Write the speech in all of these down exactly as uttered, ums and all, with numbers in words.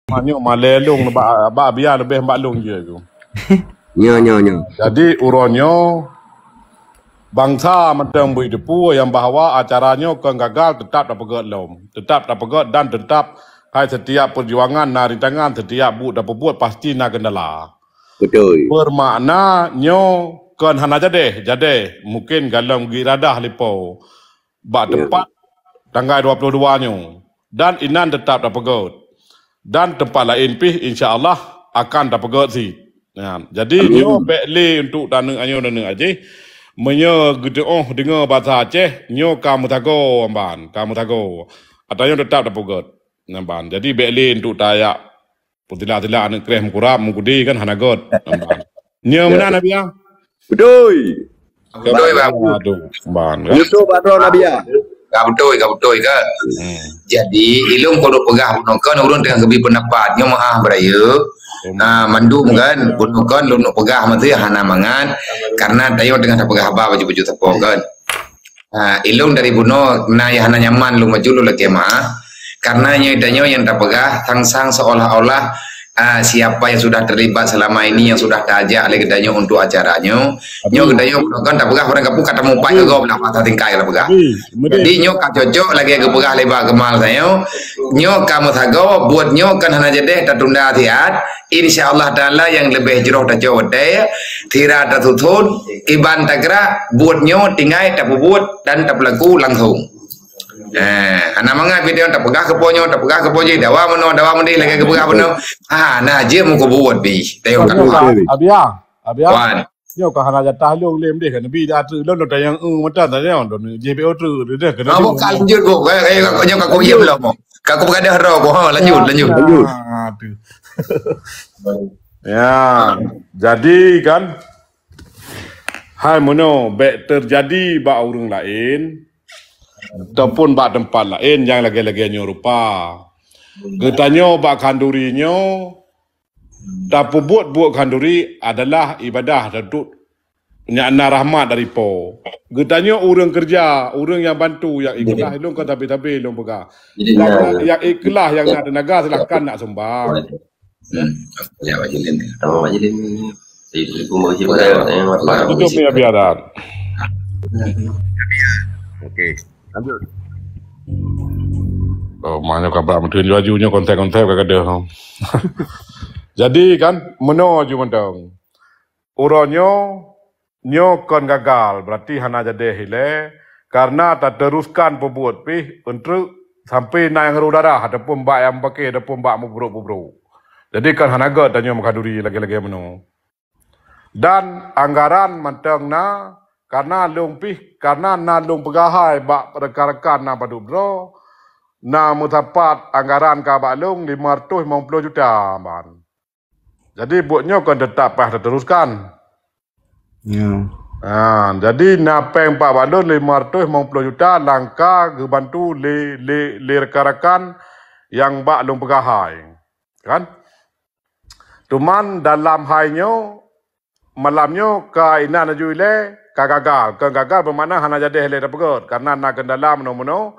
Mak nyoe malée lôn bak, bak Abia leubeh bak lôn jih tu. Nyo, nyo, nyo. Jadi uroe nyoe bansa mantong beuideue nyang bahwa acara nyoe kon gagal, teutap tapeugét lom. Teutap tapeugét dan teutap hai setiap perjuangan na rintangan, setiap buet tapeubuet pasti na kendala. Betul. Bermakna nyoe kon hana jadeh, jadeh mungkin galom geuiradah lipo bak teumpat tanggai dua puluh dua nyoe. Dan inan teutap tapeugét. Dan teumpat laén pih insya Allah akan tapeugét cit. Nah, jadi nyoe bék lé untuk taneuk anyoe taneuk ajih. Meunyoe geutuoh deungoe basa Aceh, nyoe ka meusagoe amban, ka meusagoe. Ata nyoe teutap tapeugét amban. Jadi bék lé untuk tayak Peutilak-tilak aneuk kreh meukurab, meukudi kan hana göt. Nyoe meunan, Nabiya? Beutôi. Beutôi, Bang. Aduh, Bang. Yusuf Badron, Nabiya. Ka beutôi, ka beutôi ke? Hmm. Jadi, ilôn keuneuk peugah bunoe kan ureuëng teungoh geubi peundapat. Nyoe meu'ah beurayeuk. Hmm. Ha, mandum kan, bunoe kan lôn neuk peugah meusti hana mangat. Karena tanyoe teungoh tapeugah haba baju-baju sapo kan. Ha, ilôn dari bunoe na nyang hana nyaman lôn bacut lôn lakée meu'ah. Karena nyoe tanyoe nyang tapeugah sang-sang seolah-olah, ah, siapa yang sudah terlibat selama ini yang sudah taajak lé geutanyoe untuk acara nyoe. Nyoe geutanyoe bunoe kan tapeugah barang kapeue ka tamupat keu gob lah masa tingkai lah peugah. Jadi nyoe ka cocok lagée geupeugah lé Bang Kemal tanyoe. Nyoe ka meusagoe, buet nyoe kan hana jadeh tatunda siat. Insya Allah Taala nyang leubeh jroh tacok watée, sira tasuson, kiban tagrak, buet nyoe tinggai tapeubuet dan tapeulaku langsong. Eh, hana mangat pih tanyoe tapeugah keupo nyoe, tapeugah keupo jih, dawa meunoe, dawa meudeh lagée geupeugah bunoe. Ah, na jeuet meukeubeuet pih. Tanyoe ka tuha. Abia, Abia. Wan. Nyoe ka hana jatah lôn lé meudeh ka neubi dah treuk lôn, lôn tanyong eu mata tanyong lôn jih B O treuk deh keuneuk. Ah, bukan lanjut, Bu. Kayak, kayak, kayak, kayak, kayak, belum, Bu. Ka aku peugah dah roh, Bu. Ha, lanjut, lanjut, lanjut. Ah, tu. Ya, jadi kan, hai meunoe bék teujadi bak ureuëng laén ataupun bak teumpat laén nyang lagée-lagée nyoe rupa. Geutanyoe bak khanduri nyoe, tapeubuet buet khanduri adalah ibadah dan tu nyang na rahmat dari Po. Geutanyoe ureuëng keureuja, ureuëng nyang bantu, nyang ikhlas, ilôn kon sabe-sabe lôn peugah. Nyang, nyang ikhlas, nyang na teunaga, silahkan nak sumbang. Hmm. Ya, Pak Jilin. Tamam, Pak Jilin. Saya tunggu Pak Jilin. Tutup ni, Abi Adan. Okey. Lanjut. Oh, mana kabar menteri laju nyoe konsep-konsep ka gadoh. Jadi kan, meunoe ju mantong. Uroe nyoe, nyoe kon gagal, berarti hana jadeh ilée, karena tateruskan peubuet pih eunteuk sampai na nyang rôh darah ataupun bak nyang paké ataupun bak meubrok-meubrok. Jadi kan hana göt tanyoe meukhaduri lagée-lagée meunoe. Dan anggaran mantong na, karena lôn pih, karena na lôn peugah hai bak rekan-rekan na padub droe, na meusapat anggaran ka bak lôn lima ratus limong puluh juta ban. Jadi buet nyoe kon teutap pah teuteruskan. Ya. Ha, jadi na péng bak lôn lima ratus limong puluh juta langka geubantu lé, lé, lé rekan-rekan nyang bak lôn peugah hai. Kan? Cuman dalam hai nyoe, malam nyoe ka inan laju ilée, ka gagal. Kon gagal bermakna hana jadeh ilée tapeugét, karena na kendala meunoe-meunoe,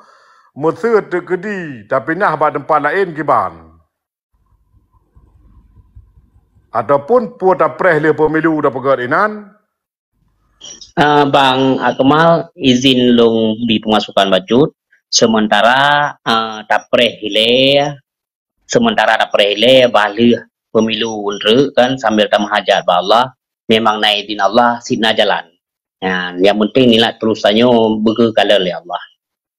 meuseu teukeudi tapinah bak teumpat laén kiban. Ataupun peue tapreh lé pemilu tapeugét inan, Ah, Bang Akmal, izin lôn bri peumasukan bacut. Sementara, ah, tapreh ilée, sementara tapreh ilée, bah lheueh pemilu eunteuk kan, sambil tameuhajat bak Allah, memang na izin Allah, sit na jalan. Nyan, nyang penting nilai terus tanyoe beugeukalon lé Allah.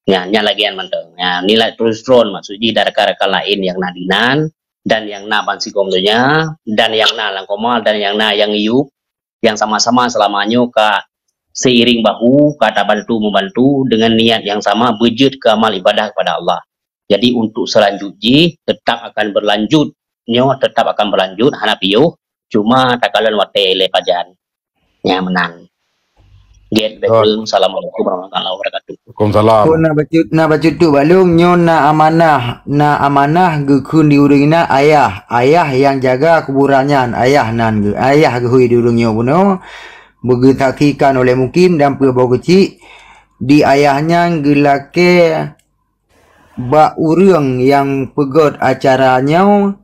Nyan, nyan lagée nyan mantong. Nyan, nilai terus tron, maksud jih dari rekan-rekan laén nyang na dinan, dan nyang na bansigom donya, dan nyang na lam koma, dan nyang na nyang yub, nyang sama-sama selama nyoe ka seiring bahu, ka tabantu-membantu dengan niat yang sama beujeuet keu amal ibadah kepada Allah. Jadi, untuk selanjut jih tetap akan berlanjut. Nyoe tetap akan berlanjut, hana piôh, cuma takalon watée ilée pajan. Nyan meunan. Gét, Betul. Assalamualaikum warahmatullahi wabarakatuh. Waalaikumsalam. Kon na bacut, na bacut tu bak lôn, nyoe na amanah, na amanah geukheun di ureuëng inan ayah, ayah nyang jaga kuburan nyan, ayah nan geu-, ayah geuhôi di ureuëng nyoe bunoe, beugeusaksikan oleh Mukim dan peue boh keuchik, di ayah nyan geulakée bak ureuëng nyang peugét acara nyoe,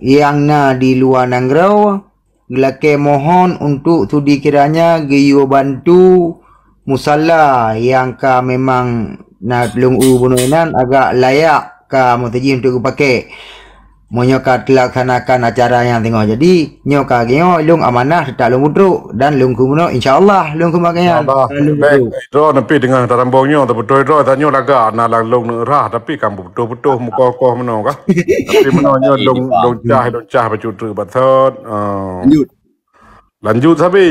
nyang na di luwa nanggroe, geulakée mohon untuk sudi kiranya geuyue bantu musala nyang ka memang na lôn u bunoe nan agak layak ka meuseujih untuk geupaké. Meunyoe ka teulaksanakan acara nyang singoh jadi, nyoe ka ginyoe lôn amanah teutap lôn peutrok dan lôn keumeunok, insya Allah lôn keumakan nyan. Insya Allah. Lôn Baik, peutrok. Droe neupih deungon tarambong nyoe, teubeutôi droe tanyoe lagak na lam lôn neurah, tapi kan beutôi-beutôi mukoh-koh meunoe kah? Tapi meunoe nyoe lôn, lôn cah, lôn cah bacut treuk batot. Ah. Lanjut. Lanjut sabe.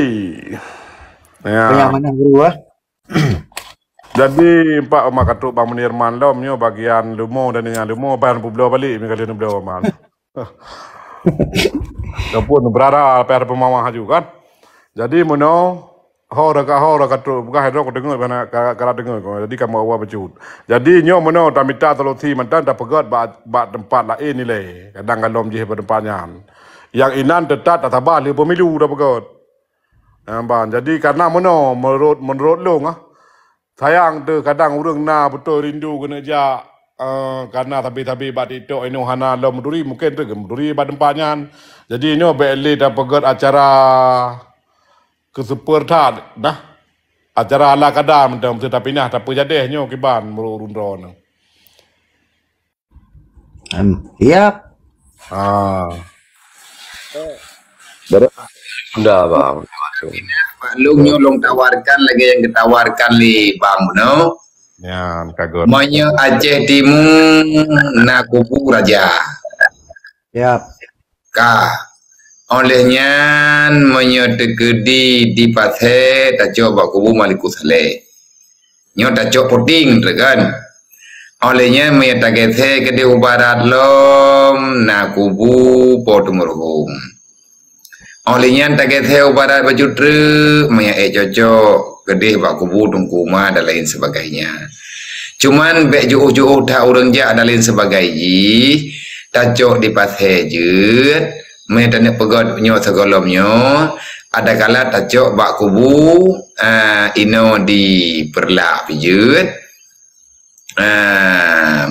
Ya. Peue nyang manah guru, ah? Jadi, empat umat katrok Bang Munirman lom nyoe bagian leumo dan dengan leumo ban peubloe balik meugalih neubloe man. Ataupun berara payah peumawah aju kan. Jadi meunoe ho raka ho raka trok peugah droe kudeungoe bana ka ka deungoe ko. Jadi kamoe awai bacut. Jadi nyoe meunoe tamita solusi mantong tapeugöt bak bak teumpat laén ilée. Kadang galom jih bak teumpat nyan. Nyang inan teutap tasabah lé pemilu tapeugöt. Ha, ban. Jadi karena meunoe menurut menurut lôn ah, sayang teuh kadang ureuëng na beutôi rindu keuneuk jak, eh, karena sabe-sabe bak TikTok inoe hana lom meuduri, mungken teuh geumuduri bak teumpat nyan. Jadi inoe bék lé tapeugöt acara keu super that nah. Acara ala kada mantong meusti tapinah tapeujadeh nyoe kiban meurok ureuëng droeneuh. Em, yap. Ah. Dah, Bang. Bak lôn nyoe lôn tawarkan lagée nyang geutawarkan lé Bang bunoe. Nyan ka göt. Meunyoe Aceh Timu na kubu raja. Yap. Ka. Óh lheueh nyan meunyoe teukeudi di Pasé tacok bak kubu Malikus Saleh. Nyoe tacok puting treuk kan. Óh lheueh nyan meunyoe tageusé keudeh u barat lom na kubu Po Teumeureuhom. Óh lheueh nyan tageusé u barat bacut treuk meunyoe ék cocok keudeh bak kubu Teungku Uma dan lain sebagainya. Cuman bék jiôh-jiôh that ureuëng jak dan lain sebagai jih, tacok di Pasé jeuet, meunyoe taneuk peugöt nyoe sigohlom nyoe, adakala tacok bak kubu, a, inoe di Peureulak pih jeuet, a,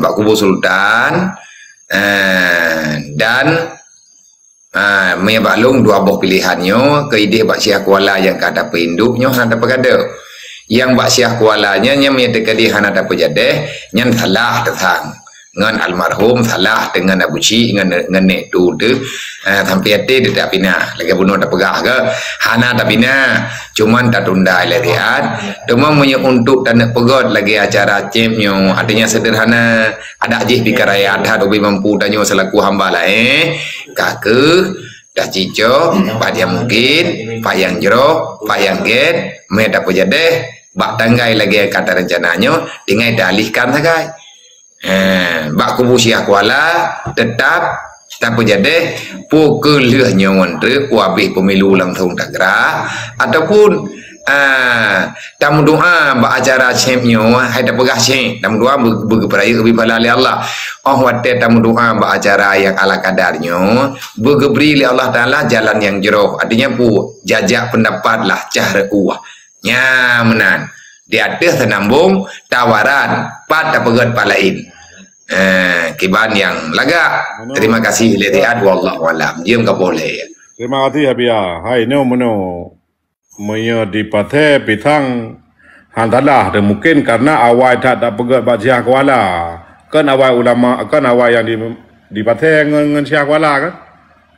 bak kubu Sultan, a, dan, a, meunyoe bak lôn dua boh pilehan nyoe, keu ideh bak Syiah Kuala nyang ka tapeuinduk nyoe hana tapeugadôh. Nyang bak Syiah Kuala nyan, nyan meunyoe teukeudi hana tapeujadeh, nyan salah teusang. Ngon almarhum salah teungon Abu Syik ngon, ngon Nek Tu teuh, eh, sampai até teuh tapinah. Lagée bunoe tapeugah ke, hana tapinah, cuman tatunda ilée riat. Teuma meunyoe untuk taneuk peugöt lagée acara céb nyoe, artinya sederhana, adak jih pih ka raya that ubé mampu tanyoe selaku hamba laén, ka keuh tacicok, pat nyang mungkin, pat nyang jroh, pat nyang gét, mé tapeujadeh, bak tanggai lagée nyang ka tarencana nyoe, tinggai taalihkan sagai. Eh, bak kubu Syiah Kuala teutap tapeujadeh peu keu lheueh nyoe treuk u abéh pemilu langsung tagra ataupun, ah, tameudoa bak acara céb nyoe hai tapeugah céb tameudoa beu- beugeupeurayeuk bibala lé Allah. Óh watée tameudoa bak acara nyang ala kadar nyoe beugeubri lé Allah Taala jalan nyang jroh, artinya peue? Jajak peundapat lah cah reu'uah. Nya meunan. Di ateueh teunambong tawaran pat tapeugét pat laén. Eh, kiban nyang lagak. Terima kasih lé siat, wallahu alam. Jeuem ka boleh. Terima kasih Abia. Hai nyoe meunoe. Meunyoe di Pasé pisang han salah teuh mungken karena awai that tapeugét bak Syiah Kuala. Kan awai ulama, kan awai nyang di di Pasé ngon ngon Syiah Kuala kan?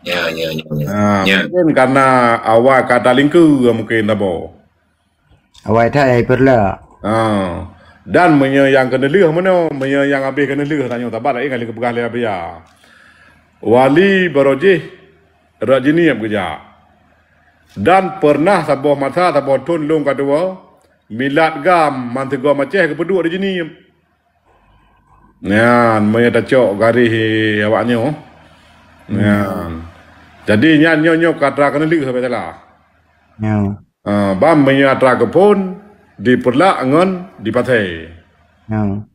Ya, ya, ya, ya. Ha, mungken karena awai ka talingkeue mungken saboh. Awai that ai Peureulak. Ha. Dan meunyoe nyang keuneulheueh meunoe, meunyoe nyang habéh keuneulheueh tanyoe sabat laén kali geupeugah lé Abia. Wali barô jih rot jinieb geujak. Dan pernah saboh masa saboh thon lôn ka tuwoe, milat GAM manteugoe Aceh geupeuduek di jinieb. Nyan meunyoe tacok garéh awak nyoe. Nyan. Jadi nyan nyoe nyoe ka atra keuneulheueh sabe salah. Nyoe. Ah, ban meunyoe atra keuphon di Peureulak ngon di Pasé. Nyoe.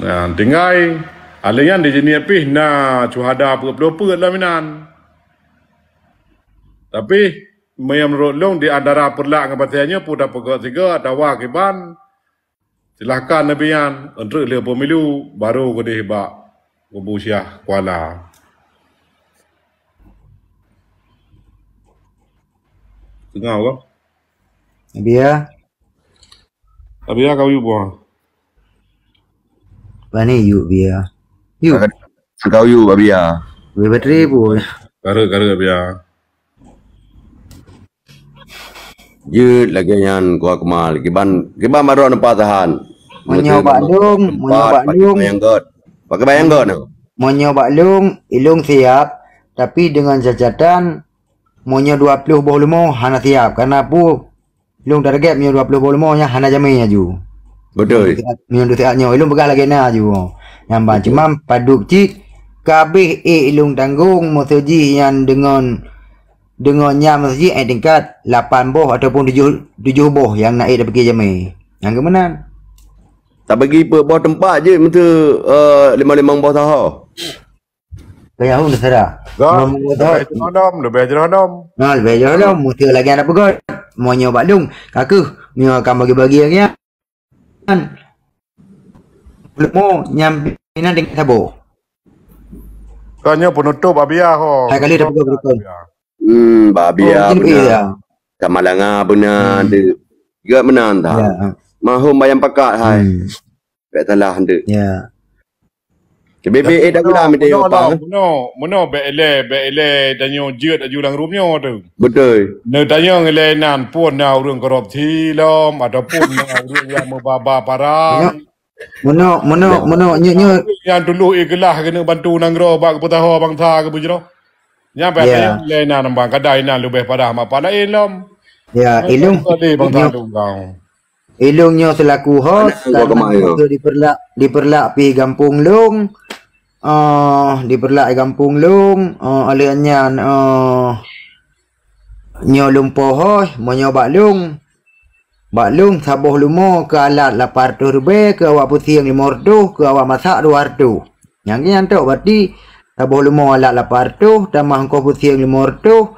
Nyan tinggai alèh nyan di jinieb pih na syuhada peuet ploh peuet lam inan. Tapi meunyoe meunurot lôn di antara Peureulak ngon Pasé nyoe peue tapeugah sigoe atawa kiban, silahkan neubian, eunteuk lheueh pemilu, baru keudeh bak kubu Syiah Kuala. Teungoh kah? Bia. Bia kau yue buah. Pane yue bia. Yue. Kau yue bia. Bia bateri pun. Kare-kare bia. Jeuet lagèe nyan kuah kemal. Kiban, kiban baroe neupa tahan. Meunyoe bak lôn, meunyoe bak lôn. Pakai bayang got. Pakai bayang got. Meunyoe bak lôn, ilôn siap, tapi dengan catatan, meunyoe dua ploh boh leumo hana siap. Karena peue? Lôn target meunyoe dua ploh boh leumo nyan hana jamé aju. Beutôi. Meunyoe dua siat nyoe, ilôn peugah lagèe na aju. Nyang ban cuma padub cit, ka abéh ék ilôn tanggong meuseu jih nyan deungon Deungon nyan meuseujid, eh, tingkat lapan boh ataupun tujoh, tujoh boh nyang na ék tapike jamé. Nyang keu meunan. Tabagi peuet boh teumpat jeuet meuteue, eh, limong-limong boh saho. Keu Yahudi sira. Limong boh saho. Leubeh jroh dom, leubeh jroh dom. Nah, leubeh jroh dom. Meuteue lagèe na peugah. Meunyoe bak lôn, ka keuh, meunyoe ka bagi-bagi lagèe nyan. Leumo nyang binan tingkat saboh. Ka nyoe peunutôp Abia ho. Hai kali dah peugah beurukon. Hmm, Abia beuna. Sama langa beuna dek. Juga meunan ta. Mahom bayang pakat hai. Bèk salah dek. Ya. Bebe eh dah gula mete apa? Meunoe, meunoe bèk ilèe, bèk ilèe tanyoe jeuet aju lam rumoh tu. Beutôi. Neu tanyong ilèe nan pun na ureueng korupsi lom ataupun na ureueng nyang meubaba parang. Meunoe, meunoe, meunoe, nyoe, nyoe. Nyang tuloh ikhlas keuneuk bantu nanggroe bak keupeusaho bansa keupeujroh. Nyan payah tanyong lé inan nambang, kadang inan leubeh padah mapat laén lom. Ya, ilôn, ilôn nyoe seulaku host, dipeurlak, dipeurlak pih gampông lôn, eh, dipeurlak gampông lôn, eh, oleh nyan, eh, nyoe lôn poh host, meunyoe bak lôn, Bak lôn saboh leumo keu alat lapan reutôh ribèe, keu awak peusieng limong reutôh, keu awak masak dua reutôh. Nyang keu nyan tok, berarti saboh leumo alat lapan reutôh, tamah ongkoh peusieng limong reutôh,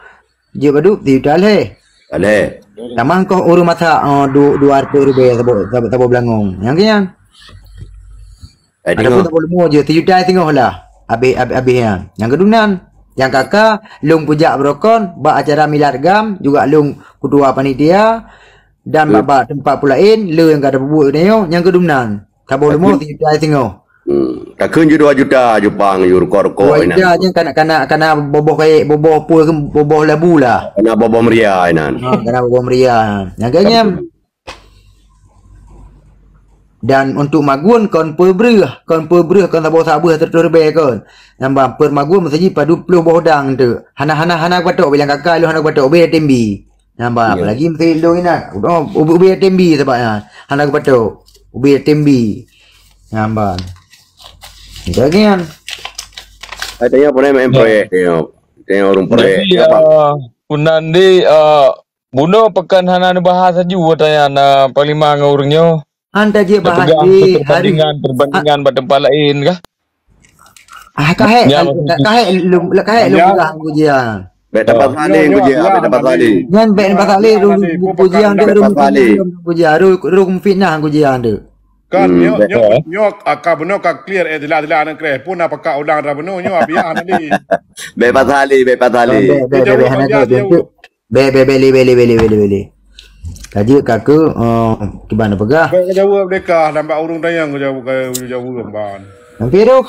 jeuet padub sijuta lhèe. Lhèe. Tamah ongkoh ureueng masak, eh, du-, dua reutôh ribèe saboh, saboh, saboh beulangong. Nyang keu nyan. Ataupun saboh leumo jeuet, sijuta singoh lah. Abéh, abéh, abéh nyan. Nyang keu dumnan. Nyang ka-ka, lôn peujak beurukon, bak acara milad GAM, juga lôn ketua panitia, Dan bak-bak teumpat pulaén, le nyang ka tapeubuet geutanyoe, nyang keu dumnan. Saboh leumo sijuta singoh. Hmm. Takheun ju dua juta, ju pang, ju rukok-rukok inan. Dua juta nyan kana, kana, kana boboh kayèe, boboh peue, boboh labu lah. Kana boboh meuria inan. Ha, kana boboh meuria. Nyang keu nyan. Dan untuk magun kon peubreuh, kon peubreuh, kon saboh sabeuh seratus ribèe kon. Nyan ban peumagun meuseujid padub ploh boh udang tu. Hana, hana, hana kupatok bilang kaka, lôn hana kupatok, ubé T M B. Nyan ban, apalagi meuseujid lôn inan. Oh, ubé, ubé T M B sabab nyan. Hana kupatok. Ubé T M B. Nyan ban. Jagian. Ai tanya apa nama proyek tanya. Tanya ureueng proyek. Jadi, ah, peunan di, ah, bunoe pakon hana neubahas laju tanya na panglima ngon ureueng nyoe. Han tajak bahas di hari perbandingan, perbandingan bak teumpat laén kah? Ah, kahèk, kahèk lôn, kahèk lôn peugah Abu Jian. Bèk teumpat saling Abu Jian, bèk teumpat saling. Nyan bèk teumpat saling, Abu Jian dek, Abu Jian dek. Ru, ru fitnah Abu Jian dek. Kan nyoe, nyoe, nyoe ka bunoe ka clear, eh, jelas-jelas aneuk kreh. Pun na peuka ulang dah bunoe nyoe Abiah tadi. Bèk pasali, bèk pasali. Bèk, bèk, bèk, bèk, hana jaweueb. Bèk, bèk, bèk lé, bèk lé, bèk lé, bèk lé, bèk lé. Ka jeuet ka keu, eh, kiban na peugah. Bèk ka jaweueb deukah, nambah ureueng tanyong ka jaweueb, ka jaweueb ban. Nampi tu.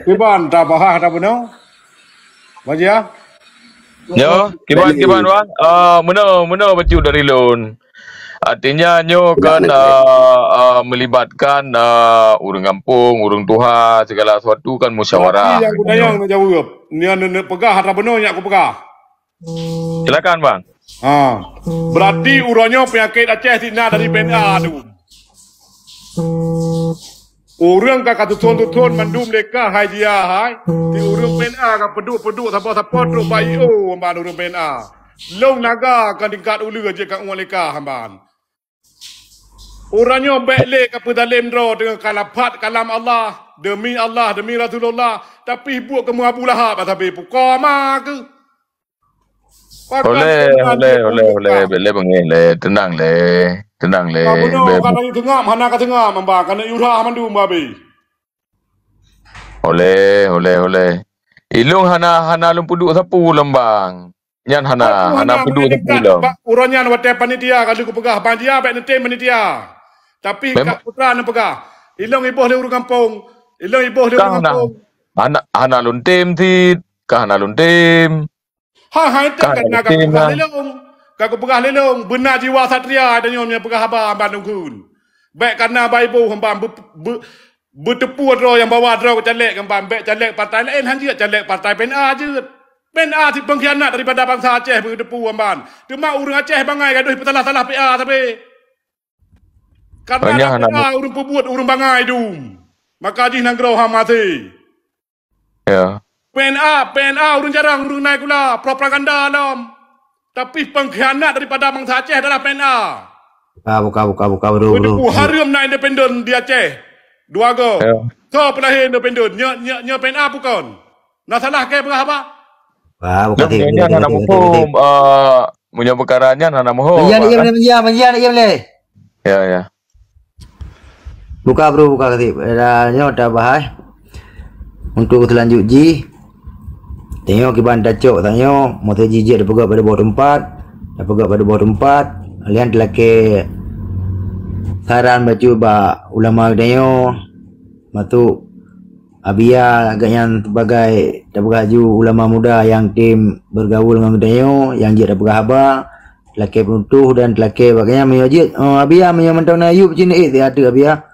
Kiban tabahas dah bunoe. Bajia. Nyoe, kiban, kiban, Wan. Ah, meunoe, meunoe bacut dari lôn. Artinya nyoe kan, ah, ah, melibatkan, ah, ureueng gampông, ureueng tuha, segala sesuatu kan musyawarah. Tapi nyang kutanyong nak jaweueb. Nyan neupeugah atra bunoe nyak kupeugah. Silakan, Bang. Ha. Berarti uroe nyoe peunyakét Aceh sit na dari P N A tu. Ureueng ka, ka tuthon-tuthon mandum lé kah hai jia hai. Di ureueng P N A ka peuduek-peuduek sapo-sapo trok bak I O ban ureueng P N A. Lôn naga ka tingkat uleue jeuet ka ueng lé kah ban. Uroe nyoe bèk lé ka peuzalem droe deungon ka lafat kalam Allah, demi Allah, demi Rasulullah, tapi buet keu meu Abu Lahab sabe pukoe ma keuh. Oleh, oleh, oleh, oleh, bèk lé beungéh lé, teunang lé, teunang lé. Ka bunoe, ka na yue teungam, hana ka teungam, mamba, ka na yue rhah mandum, babe. Oleh, oleh, oleh. Ilôn hana, hana lôn peuduek sapeue lom, Bang. Nyan hana, hana peuduek sapeue lom. Uroe nyan watèe panitia ka lheueh kupeugah ban jih, bèk neutem panitia. Tapi Kak Putra neupeugah, ilong iboh lé ureueng gampông, ilong iboh lé ureueng gampông. Hana, hana lôn tem cit, ka hana lôn tem. Ha, hai tem ka na ka kupeugah lé lôn. Ka kupeugah lé lôn, beuna jiwa satria tanyoe nyang peugah haba ban ukeuen. Bèk kana bak iboh ban beu-, beu-, Beuteupeue droe nyang bawa droe keu caleg ngon ban, bèk caleg partai laén han jeuet, caleg partai P N A jeuet. P N A cit pengkhianat daripada bansa Aceh beuteupeue ngon ban. Teuma ureueng Aceh bangai gadoh peusalah-salah P A sabe. Karena P N A ureueng peubuet ureueng bangai dum. Maka jih nanggroe hama maté. Ya. P N A, P N A ureueng jarang ureueng naikula, propaganda lom. Tapi pengkhianat daripada bansa Aceh adalah P N A. Buka, buka, buka, buka, bro, bro. Beuteupeue hareuem na independen di Aceh. Dua go. Ya. Soe peulahé independen? Nyoe, nyoe, nyoe P N A bukon? Na salah keu peugah haba? Wah, buka. Nyoe nyan hana muphom, eh, meunyoe peukara nyan hana muphom. Manjia, manjia, manjia, manjia. Ya, ya. Buka, bro, buka kasih. Dah nyoe dah bahas. Untuk seulanjut jih, tanyoe kiban tacok tanyoe, meusti jijak tapeugah bak boh teumpat, tapeugah bak boh teumpat, lian teulakée saran bacut bak ulama geutanyoe, matuk Abia geuhnyan sebagai tapeugah ju ulama muda nyang tem bergaul ngon geutanyoe, nyang jeuet tapeugah haba, teulakée peunutôh dan teulakée bak geuhnyan meunyoe jeuet, oh, Abia meunyoe mantong na yub cit, eh, siat teuk Abia.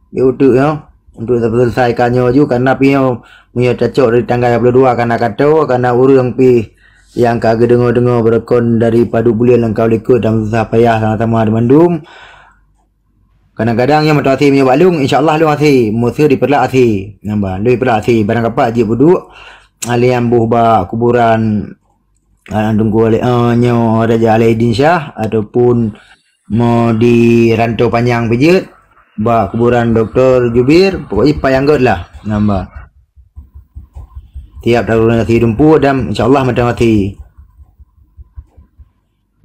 Di uteuk nyoe, untuk tapeuselesaikan nyoe ju, karena pih nyoe, meunyoe tacok dari tanggai dua puluh dua kana kato, kana ureuëng pih nyang ka geudeungoe-deungoe beureukan dari padub buleuen lam kawan likot dan susah payah sama-sama di mandum. Kadang-kadang nyoe meutuah até meunyoe bak lôn, insya Allah lôn até, meuseu dipeurlak até. Nambah, lôn dipeurlak até, barang kapak jeuet peuduek, alé nyang boh bak kuburan Anak Teungku Alai, eh, nyoe Raja Alaidin Syah ataupun mo di Rantau Panyang pih jeuet, bak kuburan Doktor Jubir, pokok jih payang göt lah, nambah. Tiap taru nasi dumpu dan insya Allah mantong até.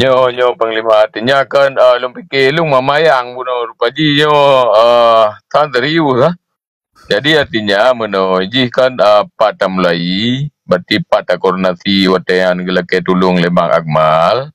Nyoe, nyoe Panglima, artinya kan, eh, lôn pike lôn mamayang bunoe rupa jih nyoe, eh, tan serius lah. Jadi, artinya, meunoe jih kan, a, pat tamulai, berarti pat takoordinasi watée nyan geulakée tulông lé Bang Akmal.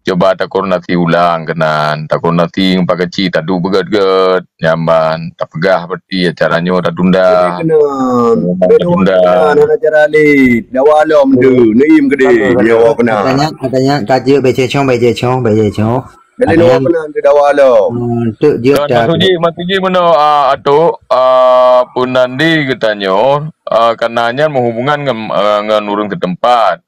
Cuba takoordinasi ulang keunan, takoordinasi ngon Pak Keuchik, taduek beugét-gét, nyan ban, tapeugah berarti acara nyoe tatunda. Jadi keunan, tatunda. Keunan, hana cara lé, dawa lom tu, neuim keudeh, nyoe keunan. Katanya, katanya, ka jeuet, bèk cecong, bèk cecong, bèk cecong. Jadi, ada nyoe yang pernah didawa lom. Hmm, tu dia. Kan dah. Maksud jih, maksud jih meunoe, ah, Atuk, ah, peue nan di geutanyoe, ah, kana nyan meuhubungan ngon, ah, ngon ureuëng seutempat.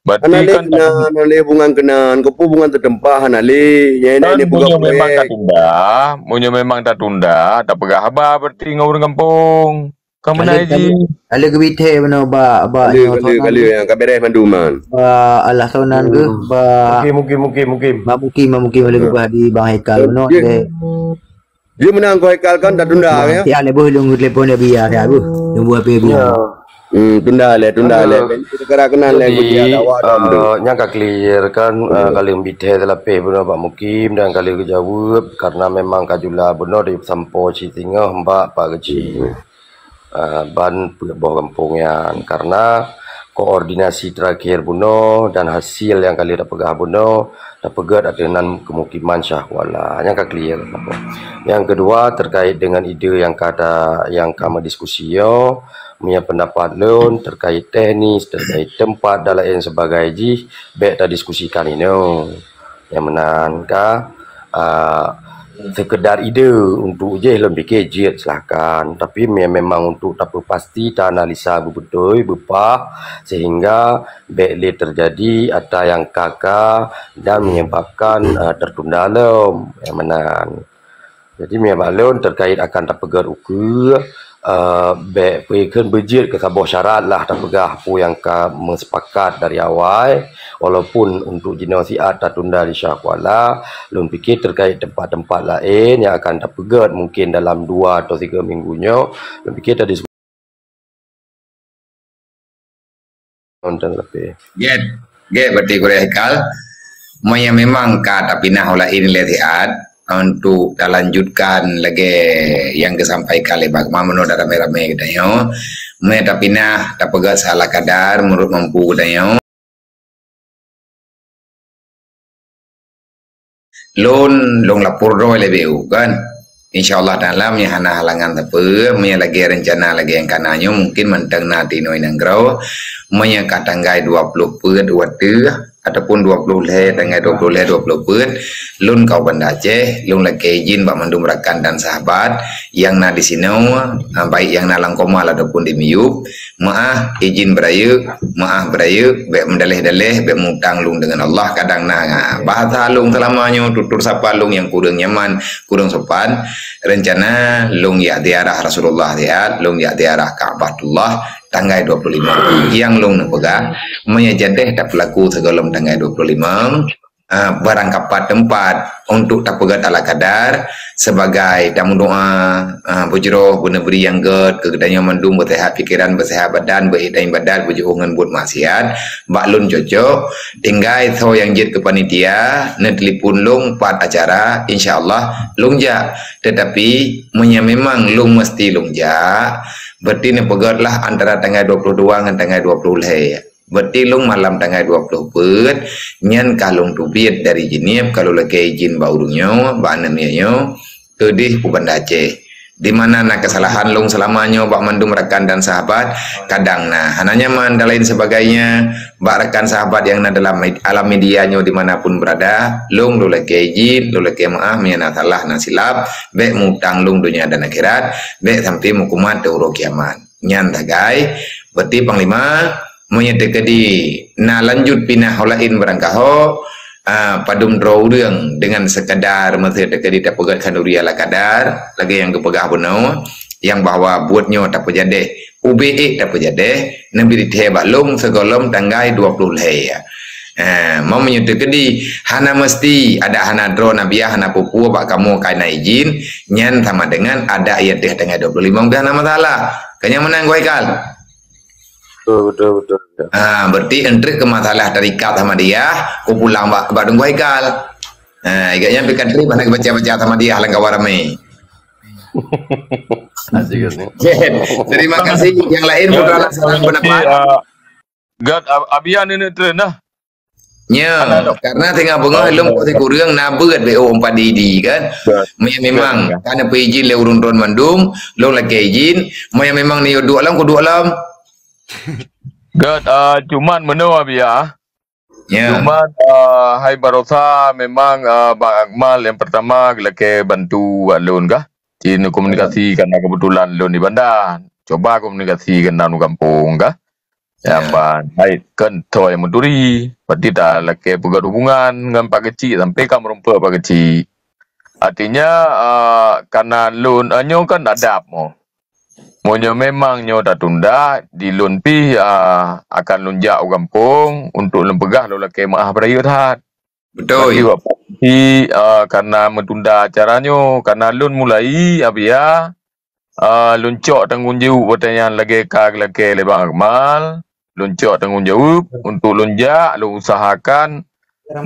Berarti hana lé kan keunan, hana lé hubungan keunan. Keupeue hubungan seutempat hana lé. Nyang kan ini peugah meunyoe memang proyek. Tatunda, meunyoe memang tatunda, tapeugah haba berarti ngon ureuëng gampông. Ka meunan jih. Ka lheueh geubithèe meunoe bak, bak nyoe. Ka lheueh, ka lheueh, ka beres mandum nyan. Bak Allah Sonan geuh, bak Mukim, Mukim, Mukim, Mukim. Bak Mukim, bak Mukim, ka lheueh geubah di Bang Haikal meunoe, lé. Dia menang kau Haikal kan, dah tunda, ya? Siat lé beuh, lôn telepon dia biar, siat beuh. Lôn buat pih biar. Ya. Hmm, tunda lé, tunda lé. Aduh. Jadi, eh, nyang ka clear kan, eh, ka lheueh geubithèe teulapeh bunoe bak Mukim dan ka lheueh geujaweueb, karena memang ka jula bunoe disampoe cit singoh bak Pak Keuchik. Ah, ban peuet boh gampông nyan, karena koordinasi terakhir bunoe dan hasil nyang ka lheueh tapeugah bunoe, tapeugét ateueh nan kemukiman Syah Kuala. Nyang ka clear. Nyang keudua, terkait dengan ide nyang ka ta-, nyang ka meudiskusi nyoe, meunyoe pendapat lôn terkait teknis, terkait teumpat dan laén sebagai jih, bèk tadiskusikan inoe. Nyang meunan ka, ah, sekedar ide untuk jih lôn pike jeuet, silahkan. Tapi me-, memang untuk tapeupasti, taanalisa beubeutôi, beupah, sehingga bèk lé terjadi atra nyang ka-ka dan menyebabkan, ah, tertunda lom. Nyang meunan. Jadi, meunyoe bak lôn terkait akan tapeugét ukeue, eh, bèk pih kheun beujeuet keu saboh syarat lah tapeugah peue nyang ka meusepakat dari awai, walaupun untuk jinoe siat tatunda di Syah Kuala, lôn pike terkait teumpat-teumpat laén nyang akan tapeugét mungkin dalam dua atau tiga minggu nyoe, lôn pike tadi Nonton lebih. Gét, gét berarti gurèe Haikal. Meunyoe memang ka tapinah u laén lé siat, untuk talanjutkan lagèe nyang geusampaikan lé Bang Akmal meunoe dan ramé-ramé geutanyoe. Meunyoe tapinah, tapeugét seala kadar, meunurot mampu geutanyoe. lôn, lôn lapor droe lé B O kan. Insya Allah Taala meunyo hana halangan sapeue, meunyo lagée reuncana lagée nyang kana nyoe mungkin mantong na tinoe nanggroe, meunyo ka tanggai dua ploh peuet watée ataupun dua ploh lhée, tanggai dua ploh lhée, dua ploh peuet, lôn ka u Banda Aceh, lôn lakée izin bak mandum rakan dan sahabat nyang na di sinoe, ha, baik nyang na lam Komal ataupun di Miyup, meu'ah izin beurayeuk, meu'ah beurayeuk, bék meudaleh-daleh, bék mutang lôn deungon Allah, kadang na, ha, bahasa lôn seulama nyoe, tutur sapa lôn nyang kureueng nyaman, kureueng sopan, reuncana lôn jak ziarah Rasulullah siat, lôn jak ziarah Ka'batullah, tanggai dua puluh lima. Nyang lôn neupeugah, meunyo jadeh tapeulaku sigohlom tanggai dua puluh lima, ah, barang kapat teumpat untuk tapeugét ala kadar sebagai tameudoa, ah, beujroh, beuneubri nyang gét keu geutanyoe mandum, beuseuhat pikeran, beuseuhat badan, beuék dan ibadat, beujiôh ngon buet maksiat, bak lôn cocok, tinggai soe nyang jeuet keu panitia, neutelepon lôn pat acara, insya Allah lôn jak. Tetapi, meunyo memang lôn meusti lôn jak, berarti neupeugét lah antara tanggai dua puluh dua ngon tanggai dua puluh lhée. Berarti lôn malam tanggai dua puluh peuet, nyan ka lôn teubiet dari Jeunieb, ka lôn lakée izin bak ureuëng nyoe, bak aneuk miet nyoe, keudeh u Banda Aceh. Di mana na keusalahan lôn seulama nyoe bak mandum rakan dan sahabat, kadang na hana nyaman dan lain sebagainya, bak rakan sahabat nyang na dalam med-, alam media nyoe di mana pun beurada, lôn lôn lakée izin, lôn lakée meu'ah, meunyo na salah, na silap, bék mutang lôn donya dan akhirat, bék sampai meukumat di uroe kiamat. Nyan sagai, berarti Panglima, meunyo teukeudi na lanjut pinah ho laén barangkaho, ah, padum droe ureuëng deungon sekadar meusé teukeudi tapeugét khanduri ala kadar, lagée nyang geupeugah bunoe, nyang bahwa buet nyoe tapeujadeh, ubé ék tapeujadeh, neubri thée bak lôn sigohlom tanggai dua puluh lhée. Ha, meunyo teukeudi hana meusti, adak hana droe, na biah, hana peue-peue bak kamoe ka na izin, nyan sama dengan adak ié teuh tanggai dua puluh lima, hana masalah. Ka nyan meunan, Guru Haikal? Betul, betul, betul, betul. Ha, berarti enteuk keu masalah tarekat Ahmadiyah, ku pulang bak, bak Teungku Haikal. Ha, ingat nyan pih ka trép hana baca-baca Ahmadiyah lam kawan ramé. Asik kan? Terima kasih. Yang lain, putra laksana pendapat. Ah, Gat, ab-, Abia nenek tren dah. Nya, karena tengah beungoh lôn poh sikureueng na beuet B O empat D D kan. Meunyo memang ka neupeuizin lé ureuëng droen mandum, lôn lakée izin. Meunyo memang neuyue duek lom, kuduek lom. Gat, ah, cuman meunoe, Abia. Ya. Cuman, ah, hai barosa memang, ah, Bang Akmal yang pertama geulakée bantu wak lôn kah. Cit neukomunikasi karena kebetulan lôn di Banda. Coba komunikasi keunan u gampông kah. Ya. Nyan ban, hai, keu toh nyang meuturi. Berarti talakée peugét hubungan ngon Pak Keuchik sampai ka meurumpok Pak Keuchik. Artinya, ah, karena lôn, ah, nyoe kan adab mo. Meunyoe memang nyoe tatunda, di lôn pih, ah, akan lôn jak u gampông untuk lôn peugah lôn lakée meu'ah beurayeuk that. Betul. Tapi wak Pak Keuchik, ah, karena meutunda acara nyoe, karena lôn mulai, Abia, ah, lôn cok tanggong jaweueb watée nyan lagée ka geulakée lé Bang Akmal. Lôn cok tanggong jaweueb untuk lôn jak, lôn usahakan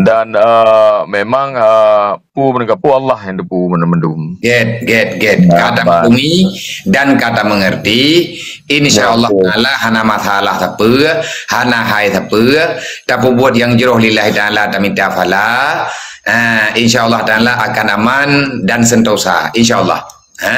dan, eh, memang, eh, peue meuningka peue Allah nyang teupeu mandum. Get, get, get. Nah, ka tameupeumi dan ka tamengerti. Insya Allah Taala hana masalah sapeue, hana hai sapeue. Tapeubuet nyang jroh lillahi taala, tamita pahala. Ah, insya Allah Taala akan aman dan sentosa. Insya Allah. Ha?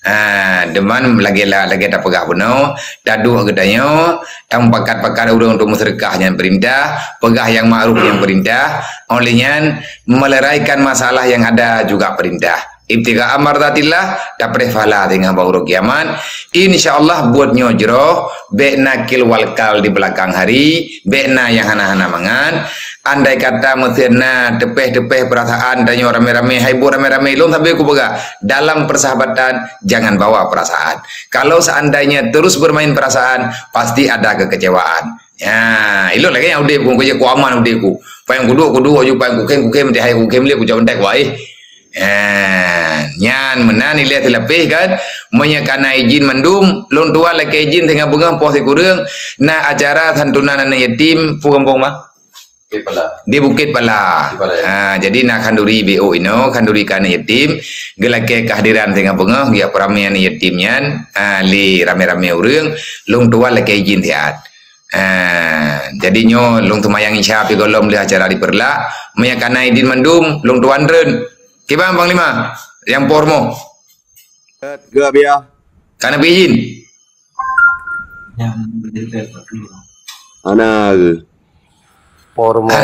Ha, deungon lagée la-, lagée tapeugah bunoe, taduek geutanyoe, tamupakat-pakat ureuëng untuk meuseudeukah nyan peurintah, peugah nyang ma'ruf nyan peurintah, óh lheueh nyan meleraikan masalah nyang ada juga peurintah. Ibtigha'a mardatillah, tapreh pahala singoh bak uroe kiamat. Insya Allah buet nyoe jroh, bék nakil walkal di beulakang hari, bék na nyang hana-hana mangat. Andai kata meusén na teupeh-teupeh peurasaan tanyoe ramé-ramé, hai buet ramé-ramé, lôn sabe kupeugah, dalam persahabatan jangan bawa perasaan. Kalau seandainya terus bermain perasaan, pasti ada kekecewaan. Ya, ilôn lagée nyan udeb ku, ku aman udeb ku. Pain kuduek, kuduek aju, pain kukem, kukem, meuti hai kukem lé, kucok entek ku ai. Eh, nyan meunan ilée teulapeh kan. Meunyoe kana izin mandum, lôn tuan lakée izin teungoh beungoh poh sikureueng, na acara santunan aneuk yatim, peue gampông mah? Bukit Pala. Di Bukit Pala. Bukit Pala, ya. Ha, jadi na khanduri B O inoe, khanduri keu aneuk yatim, geulakée kehadiran teungoh beungoh, geujak peuramé aneuk yatim nyan, ha, lé ramé-ramé ureuëng, lôn tuan lakée izin siat. Eh, jadi nyoe lôn seumayang Isya pih gohlom lheueh acara di Peureulak. Meunyo ka na idin mandum, lôn tuan treun. Kiban Panglima, nyang po rumoh. Geuh biya. Ka na pih idin. Ana geuh. Po rumoh.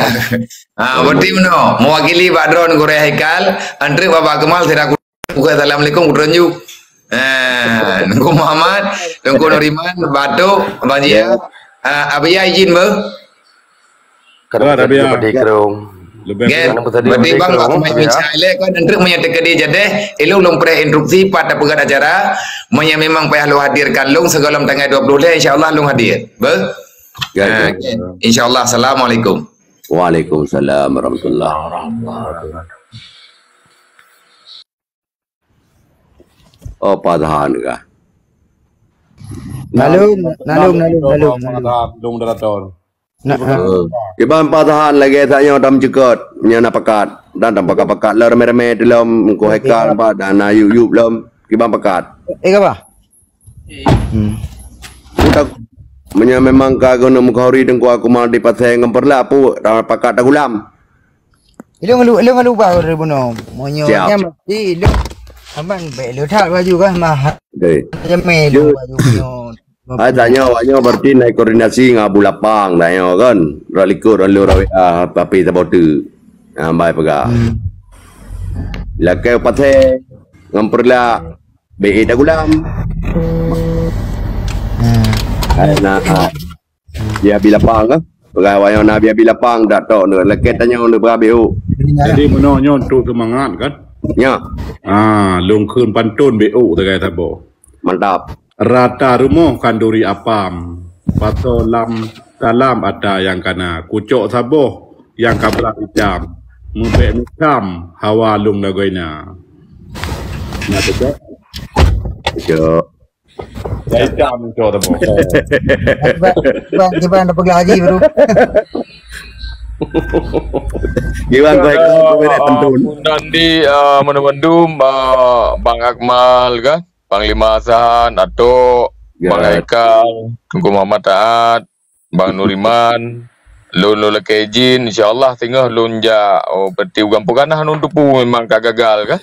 Ah, berarti meunoe, mewakili bak droe Teungku Raya Haikal, antreuk Bapak Kemal sira ku-, buka assalamualaikum, kutreun ju. Ah, Teungku Muhammad, Teungku Nuriman, Batok, Abang Jia, ah, Abia izin beuh. Wah, Abia. Leubeh. Kan, berarti Bang, Bang Jia. Kan, antreuk meunyo teukeudi jadeh, ilôn lôn preh instruksi pat tapeugöt acara, meunyo memang payah lôn hadirkan lôn sigohlom tanggai dua puluh lhèe, insya Allah lôn hadir. Beuh? Ya, ah, ya. Insya Allah, assalamualaikum. Waalaikumsalam warahmatullahi wabarakatuh. Oh, Pak Tahan kah? Nalung, nalung, nalung, nalung, nalung. Dong Daraton. Nah, ah. Eh, kiban Pak Tahan lagèe tanyoe tam cukot, nyan na pakat. Dan tam pakat-pakat lom ramé-ramé dilom, Teungku Haikal pat, dan na yup-yup lom. Kiban pakat. Eh, apa? Hmm. Utak, meunyo memang ka keuneuk meukauri Teungku Akmal di Pasé ngon Peureulak, pu, pakat tagulam. Ilôn ngalui, ilôn ngalui ubah ureueng bunoe. Meunyo nyan berarti ilôn aman, bèk lôn that baju kah mah. Oke. Jamé ilôn baju bunoe. Hai, tanyoe awak nyoe berarti naik koordinasi ngon Abu Lapang tanyoe kan. Rak likot rak lôn rawé, ah, tapi saboh teuk. Ah, bai peugah. Hmm. Lakèe Pasé ngon Peureulak. Bèk tagulam. Hmm. Hai, na, ah. Bia bi lapang, eh? Peugah awak nyoe na bia bi lapang, dak tok nyoe. Lakèe tanyoe nyoe peugah B O. Jadi, meunoe nyoe untuk seumangat, kan? Nya. Ah, lôn kheun pantôn B O sagai saboh. Mantap. Rata rumoh khanduri apam. Pasoe lam talam ata nyang kana. Kucok saboh nyang kabrak itam. Meubèk meutam hawa lôn lagoina. Na teuka? Kucok. Dah hitam tu, dah, Bang. Bang, Bang, Bang dah peugah lagi baru. Gimana, Bang? Ah, Bang, ah, pantun. Pun Dandi, ah, mana bandum, ah, Bang Akmal kan? Panglima Hasan, Atok, Bang Haikal, Teungku Muhammad Taat, Bang Nuriman, lôn, lôn lakèe izin, insya Allah singoh lôn jak, oh, berarti u gampông kana lôn teupeu memang ka gagal kah?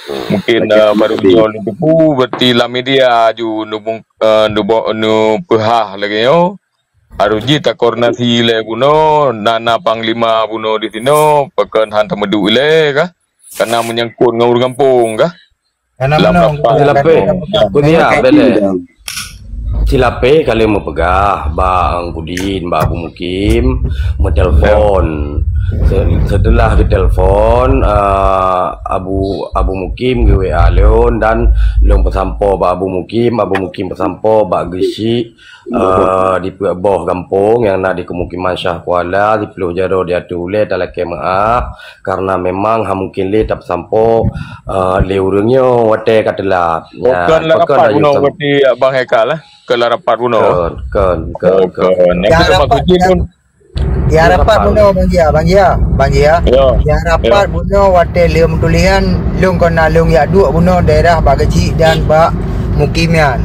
Hmm. Mungkin, eh, baru nyoe lôn teupeu, berarti lam media ju neubung-, eh, neubo-, neupeuhah lagèe nyoe. Harôh jih takoordinasi lé bunoe, na, na panglima bunoe di sinoe, pakon han tameuduek ilèe kah? Karena menyangkut ngon ureueng gampông kah? Karena lam rapat. Silapeh. Kudia, bele. Silapeh ka lheueh meupeugah bak Angkudin, bak Abu Mukim, meutelepon. Se-, setelah geutelepon, eh, Abu, Abu Mukim geu-W A lôn dan lôn peusampoe bak Abu Mukim, Abu Mukim peusampoe bak Geuchik, eh, di peuet boh gampông nyang na di keumukiman Syah Kuala, siplôh jaroe di ateueh ulèe talakèe meu'ah, karena memang han mungken lé tapeusampoe, eh, lé ureueng nyoe watèe ka teulat. Nya, kon la rapat bunoe berarti, Bang Haikal, eh? Kon la rapat bunoe? Kon, kon, kon, kon. Nyang rapat bunoe, Bang Jia, Bang Jia, Bang Jia. Ya. Nyang rapat bunoe watèe lheueh meutuléh nyan, lôn kon na lôn jak duek bunoe daerah bak Geuchik dan bak Mukim nyan.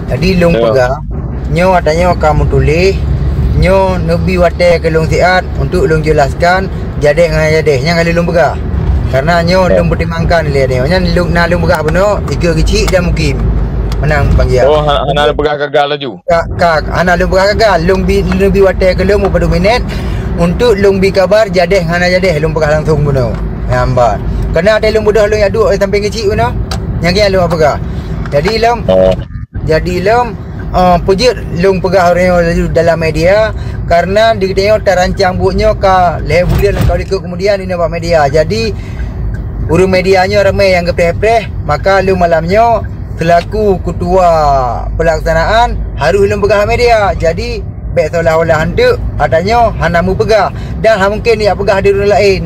Jadi lôn peugah, nyoe ata nyoe ka meutuléh, nyoe neubi watèe keu lôn siat untuk lôn jelaskan jadeh ngon jadeh nyang ka lheueh lôn peugah. Karena nyoe lôn peutimangkan lé nyoe. Nyan lôn, na lôn peugah bunoe, dikeue Geuchik dan Mukim. Meunan, Bang Jia. Oh, ha-, hana lôn peugah gagal laju. Ka, ka, hana lôn peugah gagal. Lôn bi, lôn bi watèe keu lôn mupadub minét untuk lôn bi kabar jadeh hana jadeh lôn peugah langsung bunoe. Nyan ban. Karena watèe lôn beudôh lôn jak duek sampéng Geuchik bunoe. Nyang kian lôn peugah. Jadi lom, jadi lom, eh, peujeuet lôn peugah ureueng nyoe laju dalam media, karena di geutanyoe tarancang buet nyoe ka lhèe buleuen ka likot keumudian inoe bak media. Jadi, ureueng media nyoe ramè nyang geupreh-preh, maka lôn malam nyoe seulaku ketua pelaksanaan harôh lôn peugah media. Jadi, bèk seolah-olah hanteuk ata nyoe hana meupeugah dan han mungken jak peugah di ureueng laén.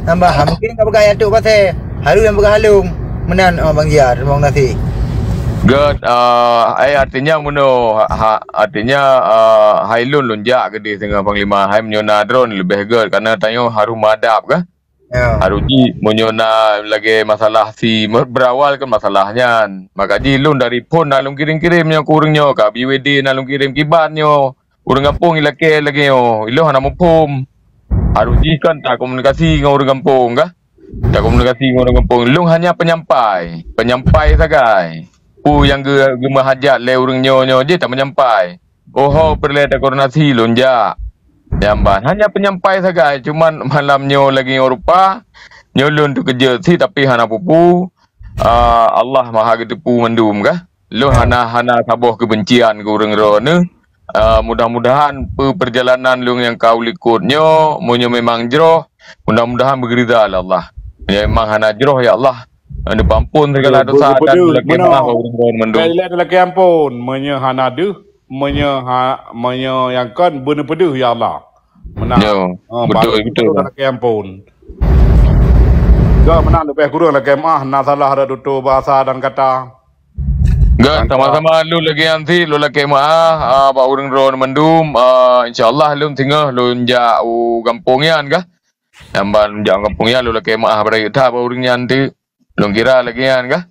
Nambah han mungken ka peugah nyang tok pasai, harôh nyang peugah lôn. Meunan, oh, Bang Jia, terima kasih. Gèt, ah, eh, artinya meunoe, ha, ha, artinya, ah, hai lôn lôn jak keudéh deungon Panglima, hai meunyoe na droen leubeh gèt, karena tanyoe harôh meuadab kah? Ya. Harôh jih, meunyoe na lagèe masalah si, me-, beurawal kan masalah nyan. Maka jih lôn dari phôn na lôn kirém-kirém nyoe keu ureueng nyoe, ka B W D na lôn kirém kiban nyoe. Ureuëng gampông ilakée lagée nyoe, ilôn hana muphom. Harôh jih kan takomunikasi ngon ureuëng gampông kah? Takomunikasi ngon ureuëng gampông. Lôn hanya penyampai, penyampai sagai. Peue nyang geu-, geumeuhajat lé ureuëng nyoe-nyoe jih tameunyampai. Oho peureulée takoordinasi lôn jak. Nyang ban hanya penyampai sagai, cuman malam nyoe lagée nyoe rupa, nyoe lôn teukeujot sit tapi hana peue-peue. Ah, Allah Maha Geuteupeue mandum kah? Lôn hana, hana saboh keubencian keu ureuëng droeneuh. Ah, mudah-mudahan peu-, peurjalanan lôn nyang ka u likot nyoe, meunyoe memang jroh, mudah-mudahan beugeuriza lé Allah. Meunyoe memang hana jroh, ya Allah, neupeuampon segala dosa dan lakée maaf bak ureuëng droeneuh mandum. Ilée lakée ampon, meunyoe hana deuh, meunyoe ha, meunyoe nyang kon beuneupeudeuh, ya Allah. Meunan. Yo, betul, betul. Lakée ampon. Gak meunan leubeh kureueng lakée maaf, na salah ada tutoe bahasa dan kata. Gak sama-sama lôn lagée nyan sit, lôn lakée maaf, ah, bak ureuëng droeneuh mandum, ah, insya Allah lôn singoh lôn jak u gampông nyan kah. Nyang ban lôn jak u gampông nyan lôn lakée maaf beurayeuk that bak ureuëng nyan teuk. Lôn kira lagée nyan kah.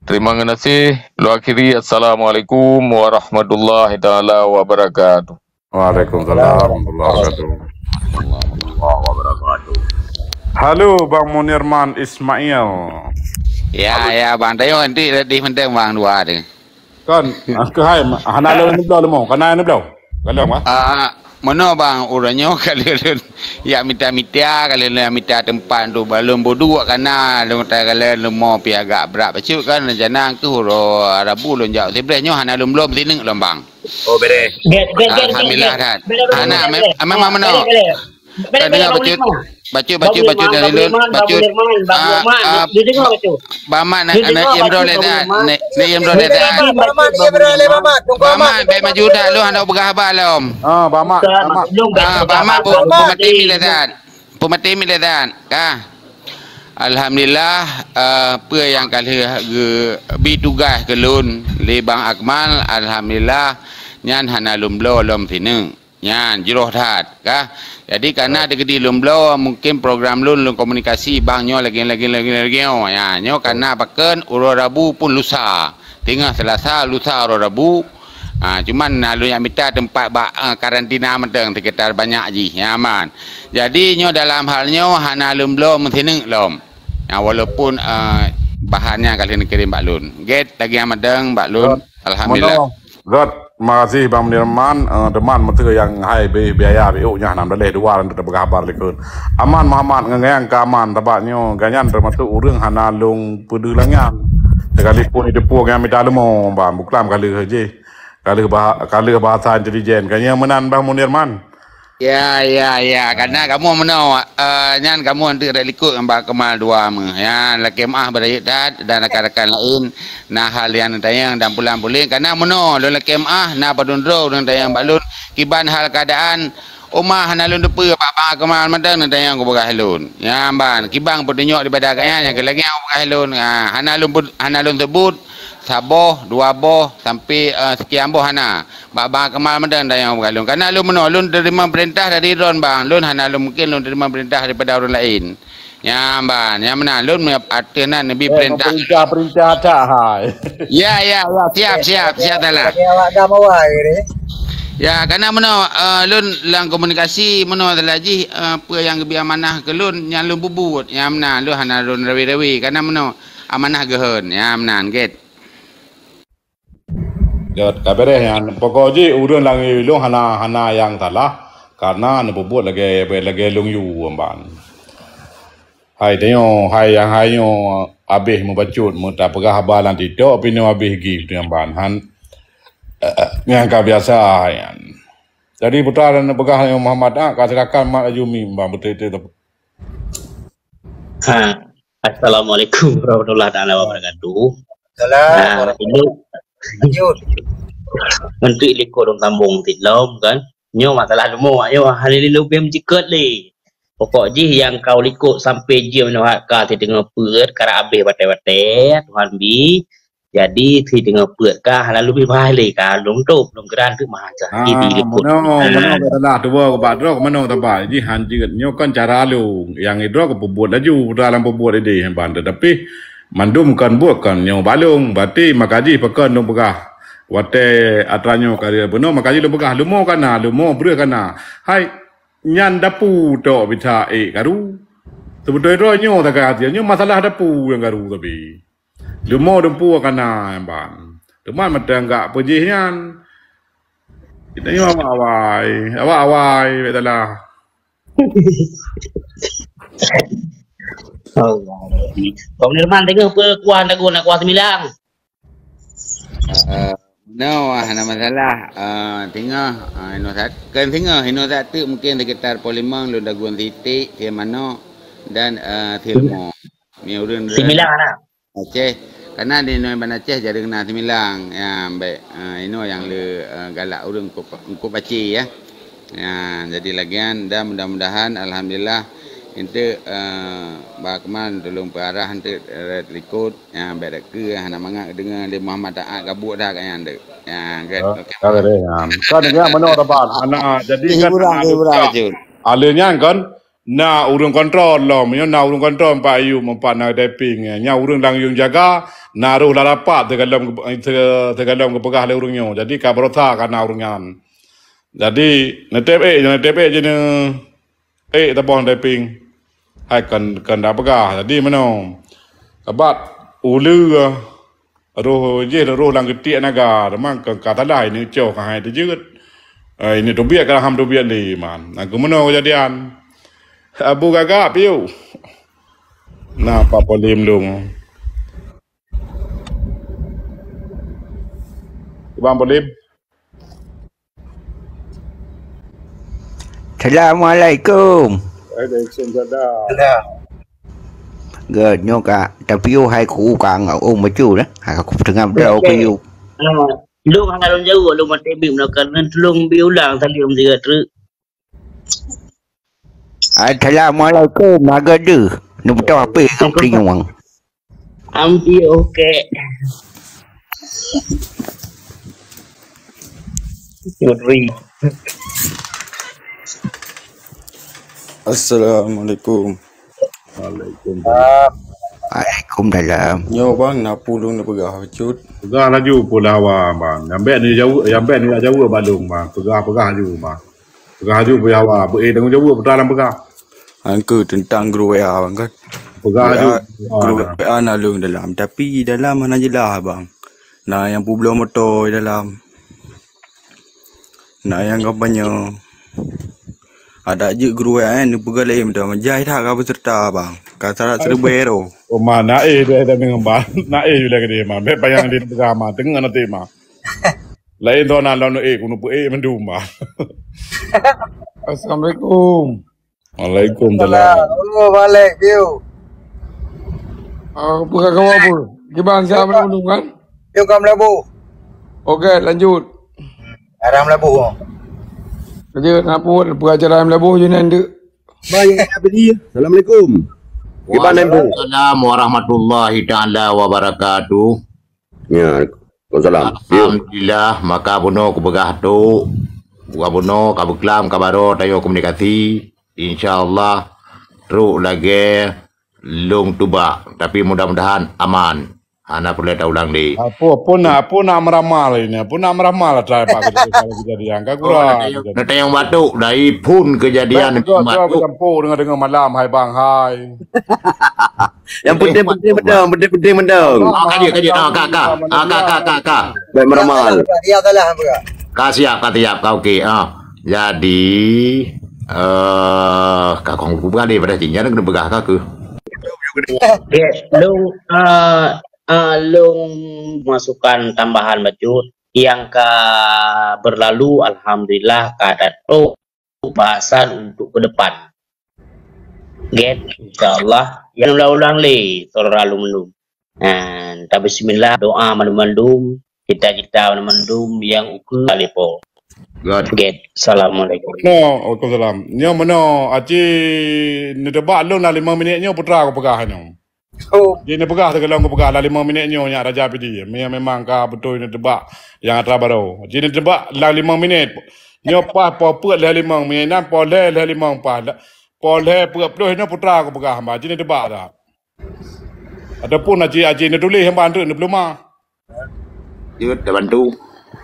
Terima kasih. Lôn akhiri. Assalamualaikum warahmatullahi taala wabarakatuh. Waalaikumsalam warahmatullahi wabarakatuh. Halo, Bang Munirman Ismail. Ya, ya, Bang. Tayo nanti di manteng Bang dua tu. Kan, ah, keuhai, hana lôn neubloe leumo, kana neubloe. Galom, ah? Ah, meunoe Bang, uroe nyoe ka lheueh lôn yak mita-mita, ka lheueh lôn mita teumpat tu, ba lôn buduek kana, lôn takalon leumo pih agak brat bacut kan, rencana keuh uroe Rabu lôn jak Sibreh nyoe hana lôn bloe meusineuk lom Bang. Oh, bereh. Alhamdulillah that. Hana, memang meunoe. Ka deungoe bacut, bacut, bacut, bacut dari lôn, bacut. Ah, ah, Bang Mat, na, na iem droe lé that, na, na iem droe lé that. Bang Mat, bèk maju that, lôn hana peugah haba lom. Ah, Bang Mat, Bang Mat. Ah, Bang Mat, pu-, peumaté miet lé that. Peumaté miet lé that. Ka. Alhamdulillah, ah, peue nyang ka lheueh geubi tugaih keu lôn lé Bang Akmal, alhamdulillah, nyan hana lôn bloe lom sineuk. Nyan, jroh that, kah? Jadi, kana teukeudi lôn bloe, mungken program lôn, lôn komunikasi bang nyoe lagée, lagée, lagée, lagée nyoe. Ya, nyoe kana pakon uroe Rabu pun lusa. Teungoh Selasa, lusa uroe Rabu. Ha, cuman na lôn jak mita teumpat bak, eh, karantina mantong, sekitar banyak jih, ya, aman. Jadi, nyoe dalam hal nyoe hana lôn bloe meusineuk lom. Ya, walaupun, eh, bahan nyan ka lheueh neukirém bak lôn. Gét lagée nyan mantong bak lôn. Alhamdulillah. Göt, makasih Bang Munirman, eh, teuma meuteue nyang hai bri biaya biôh nyan hana meudaleh dua lam teupeugah haba likot. Aman Muhammad ngeungieng keu Aman, sabab nyoe gobnyan teumasok ureuëng hana lôn peudeuh lagée nyan. Sekalipun jiteupeue ngon mita leumo, Bang, buklam ka lheueh jih. Ka lheueh bah-, ka lheueh bahasa intelijen. Ka nyan meunan Bang Munirman. Ya, ya, ya. Karena kamoe meunoe, eh, nyan kamoe anteuk rot likot ngon Bang Kemal dua meuh. Ya, lakée meu'ah beurayeuk that dan rakan-rakan laén na hal nyang neutanyong dan pulang puléng. Karena meunoe lôn lakée meu'ah na padum droe ureuëng tanyong bak lôn kiban hal keuadaan uma hana lôn teupeue bak Bang Kemal mantong neutanyong keu peugah lôn. Ya, ban kiban peutunyok daripada gobnyan nyang keu lagée nyang peugah lôn. Ha, hana lôn peu-, hana lôn seubut saboh, dua boh sampai, eh, sekian boh hana. Bak Bang Kemal mantong tanyong bak lôn. Karena lôn meunoe, lôn teurimong peurintah dari droen, Bang. Lôn hana lôn mungken lôn teurimong peurintah daripada ureuëng laén. Nyan, Bang, nyan meunan. Lôn ateueh nan neubi peurintah. Peurintah-peurintah that hai. Ya, ya, ya. Siap, siap, siap, salah. Bagi awak dah mawai ni. Ya, karena meunoe, eh, lôn lam komunikasi, meunoe salah jih, eh, peue nyang geubi amanah keu lôn, nyan lôn peubuet. Nyan meunan, lôn hana lôn rawe-rawe. Karena meunoe, amanah geuhon. Nyan meunan, gét. Ka beureh nyan. Pokok jih ureuëng lam ilong hana, hana nyang salah, karena neupeubuet lagée, lagée lôn yue ban. Hai tanyoe, hai nyang hai nyoe habéh meubacut, meutapeugah haba lam TikTok, pih nyoe habéh gih tu nyang ban. Han, nyang ka biasa nyan. Jadi putra dan peugah nyoe Muhammad, ah, ka silakan mat laju mi ban beutôi-beutôi. Ha. Assalamualaikum warahmatullahi taala wabarakatuh. Salam. Ha, warahmatullahi wabarakatuh. Untuk likot ureuëng sambong sit lom kan. Nyoe masalah leumo nyoe hana lé leubeh meucikot lé. Pokok jih nyang ka u likot sampai jeuem nyoe ka sit teungoh peuet, karap abéh batée-batée, Tuhan bi. Jadi, sit teungoh peuet ka, lalu bri bhah lé ka, lôn tôb, lôn geuran teuk meuhan cah. Ah, di likot. Meunoe, meunoe ka salah tuwoe bak droe, meunoe taba. Jih han jeuet. Nyoe kon cara lôn. Nyang idroe ka peubuet laju, dalam peubuet idéh ban. Tetapi, mandum kon buet kon nyoe bak lôn. Berarti, maka jih pakon lôn peugah. Watèe atra nyoe ka bunoe, maka jih lôn peugah, leumo ka na, leumo breueh ka na. Hai, nyan dapu tok bita ék karu. Seubeutôi droe nyoe sagai hati, nyoe masalah dapu nyang karu tapi. Leumo dumpu ka na nyan ban. Teuma mantong gak peujih nyan. Kita nyoe awai-awai, awai-awai, bèk salah. Allah. Kong Nirman tengok pe kuah dagu nak kuah semilang. Eh, no, ah, hana masalah. Eh, singoh, ah, inoe sat-, kan singoh, inoe satu mungkin sekitar pukul lima lôn dagun sitik, sie manok dan, eh, sie leumo. Ni ureueng Similang anak. Aceh. Karena di inoe Banda Aceh jarang na similang. Ya, baik. Ah, inoe nyang le, eh, galak ureueng kop, kop Aceh ya. Ya, jadi lagian dan mudah-mudahan alhamdulillah ente, eh, bah keman tulung pearah ente, eh, likot. Ya, baik dak ke hana mangat deungon di Muhammad Taat gabuk dah kat nyan tu. Ya, kan. Okey. Kan dia mano rabat. Ana jadi kan hiburan, hiburan. Aleu nyan kan na ureueng kontrol lom. Nyoe na ureueng kontrol empat ayub empat na typing. Nya ureueng lam yum jaga na roh lam rapat teugalom teugalom geupeugah lé ureueng nyoe. Jadi ka beurasa ka na ureueng nyan. Jadi neutep ék, neutep ék je ne ék tabong typing. Hai kan kan dah peugah. Jadi mano? Sabat uleue roh jih roh lam geutiek naga, teuma ka salah ini ucoe ka hai teujeuet. Ini tubiet ka ham tubiet lé man. Aku mano kejadian. Abu gagak piu. Nah, Pak Polim dong. Bang Polim. Assalamualaikum. Waalaikumsalam. Gét nyoe ka tapi oh hai ku ka ngau oh macu dah. Hai aku tengah berdau ke you. Lung hana lôn jaweueb lôn maté bim na karena tulung bi ulang tadi lôn tiga truk. Assalamualaikum. Maga deh. Ni betul apa kau peringawang. Ambil okey. Ngeri. Assalamualaikum. Waalaikumsalam. Waalaikumsalam. Nyoe bang, na pulung na peugah cut. Peugah laju pula awak bang. Nyambek ni jawab, nyambek ni nak jawab balung bang. Peugah peugah laju bang. Peugah laju pula awak. Beu eh tanggung jawab putra dalam peugah. Angka tentang guru W A bang kan. Peugah laju. Guru W A na lung dalam. Tapi dalam hana jelas bang. Na yang publoe motor dalam. Na nyang kampanye. Adak jeuet guru eh neupeugah lé meudoe jai that ka beuseureuta bang. Ka sarat seureubai roh. Oh ma na eh deh dah ngeumban. Na eh bila gede ma. Bek payang di tengah ma. Tengah nanti ma. Lain tu na lawan eh kunu pe eh mendum ma. Assalamualaikum. Waalaikumsalam. Oh, balik view. Ah, bukan kamu apa? Gimana saya belum kan? View kat Melabuh. Okey, lanjut. Arah Melabuh. Kerja nak pun pengacara Melabuh je nanti. Baik, Abdi. Assalamualaikum. Gimana, Bu? Waalaikumsalam warahmatullahi taala wabarakatuh. Ya, Waalaikumsalam. Alhamdulillah, maka bunoe kupeugah tu, buka bunoe ka beuklam ka baro tanyoe komunikasi. Insya-Allah trok lagèe lôn tubak, tapi mudah-mudahan aman. Hana peureulèe taulang lé. Apa apa nak apa nak meramal ini? Apa nak meramal atra Pak kejadian kejadian ka kurang. Nak tayong batuk dari pun kejadian batuk. Campur dengan dengan malam hai bang hai. Yang penting-penting betul, penting-penting betul. Ah, kaji kaji ah ka ka. Ah ka ka ka ka. Baik meramal. Dia salah apa? Ka siap ka siap ka okey ah. Jadi eh ka kong bukan daripada tinggal kena pegang ka ke. Okey, lung uh, uh, lung masukan tambahan bacut yang ka berlalu alhamdulillah ka datuk bahasan untuk ke depan. Get, insya-Allah. Yang ulang-ulang le saudara alumni. Dan tabismillah doa mandum-mandum, cita-cita mandum-mandum yang ukeue alipo. Get. Assalamualaikum. No, Waalaikumsalam. Nyoe meunoe aci neutebak lôn lam lima minit nyoe putra aku peugah nyoe. Oh. Jadi neupeugah teugalong kupeugah lam lima minit nyoe nyak Raja Pidi. Memang ka beutôi neutebak nyang atra barô. Jadi neutebak lam lima minit. Nyoe pas po peuet lhèe limong, meunyoe inan po lhèe lhèe limong pas. Po lhèe peuet ploh inoe putra kupeugah hamba. Jadi neutebak dah. Ataupun aci aci neutuléh hamba anteuk neupeuluma. Jeuet dah bantu.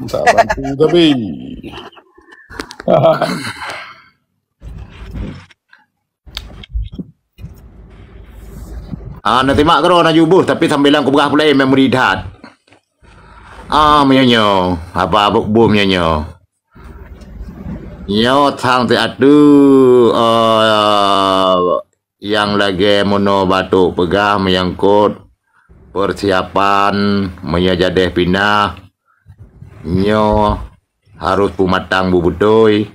Tak bantu tapi. Ah, na timak keudroe na jubeuh, tapi sambilan kupeugah pulai memori that. Ah, meunyoe nyoe, haba bom meunyoe nyoe. Nyoe sang siateuh, eh, nyang lagée meunoe batuk peugah menyangkut persiapan meunyoe jadeh pinah. Nyoe harus peumatang beubeutôi.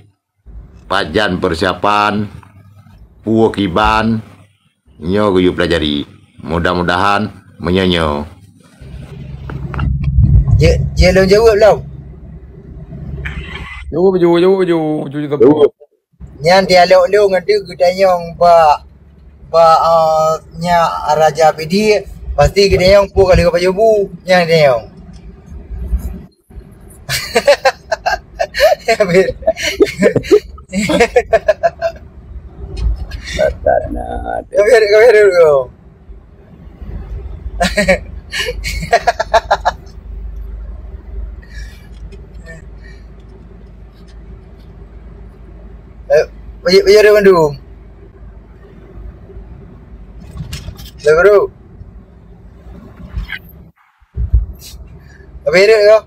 Pajan persiapan, peue kiban, nyoe geuyue pelajari. Mudah-mudahan meunyoe nyoe. Jeuet, jeuet lôn jaweueb lom. Jaweueb, jaweueb, jaweueb, jaweueb, jaweueb, jaweueb. Nyan dialog lôn ngon geutanyoe bak, bak, ah, nyak Raja Pidie, pasti geutanyoe peue ka lheueh pajoh bu, nyan geutanyoe. Habis. Kafir, kafir dulu. Eh, bajik, bajik ada mandum. Dah, bro. Habis dah kau?